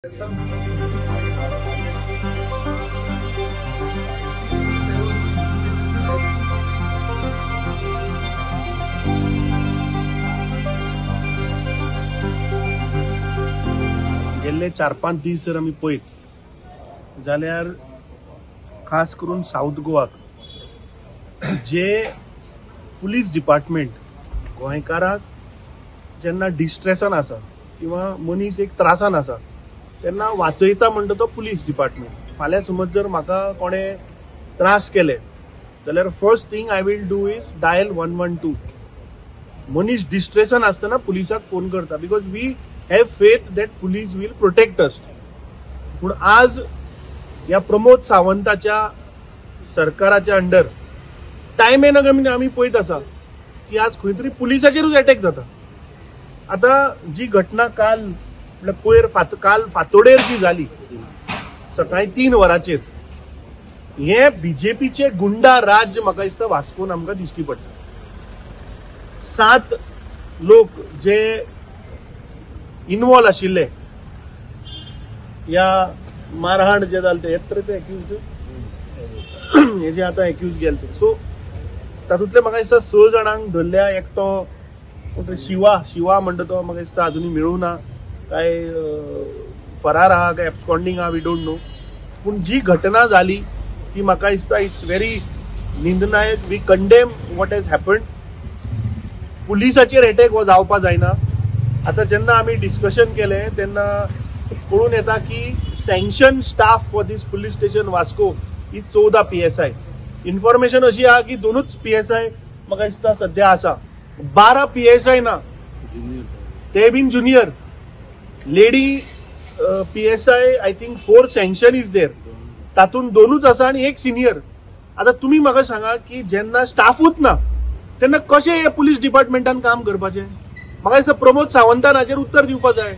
गेल्ले 4-5 दीस जर आमी पळयत जाल्यार खास करून सावथ गोवाक जे पुलीस डिपार्टमेंट गोंयकाराक जेन्ना डिस्ट्रेसान आसा किंवा मनीस एक त्रासान आसा तेन्ना वाचयता म्हणटा तो पुलीस डिपार्टमेंट. फाल्यां समज जर म्हाका कोणें त्रास केले जाल्यार first thing I will do is dial 112. मनीस डिस्ट्रेसान आसतना पुलिसाक फोन करता because we have faith that police will protect us. पूण आज ह्या प्रमोद सावंताच्या सरकाराच्या अंडर टायम एन अगेन आमी पळयत आसा की आज खंय तरी पुलिसाचेरूच अटॅक जाता. आतां जी घटना काल म्हळ्यार पयर काल फातोडेर जी जाली सकाळी 3 वरांचेर, हे बीजेपीचे गुंडा राज्य म्हाका दिसता वास्कोन आमकां दिश्टी पडटा. 7 लोक जे इन्वॉल्व आशिल्ले ह्या मारहाण जे जाले ते येत्र ते एक्यूज हे जे आतां एक्यूज गेले ते, सो तातूंतले म्हाका दिसता 6 जाणांक धरल्या. एकटो शिवा शिवा म्हणटा तो म्हाका दिसता अजुनूय मेळूं ना, काय फरार आहा काय एब्सकॉन्डिंग आहा, we don't know. पूण जी घटना जाली ती म्हाका दिसता it's very निंदनायक. We condemn what has happened. पुलिसाचेर attack हो जावपा जायना. आतां जेन्ना आमी डिस्कशन केलें तेन्ना कळून येता की sanction staff for this police station Vasco he 14 PSI. Information अशी आहा की 2च PSI म्हाका दिसता सद्या आसा, 12 PSI ना, ते बीन junior. Lady PSI I think 4 sanction is there, तातूंत 2च आसा आनी 1 सिनियर. आतां तुमी म्हाका सांगा की जेन्ना स्टाफूच ना तेन्ना कशें हे पुलीस डिपार्टमेंटान काम करपाचें? म्हाका दिसता प्रमोद सावंतान हाचेर उत्तर दिवपा जाय.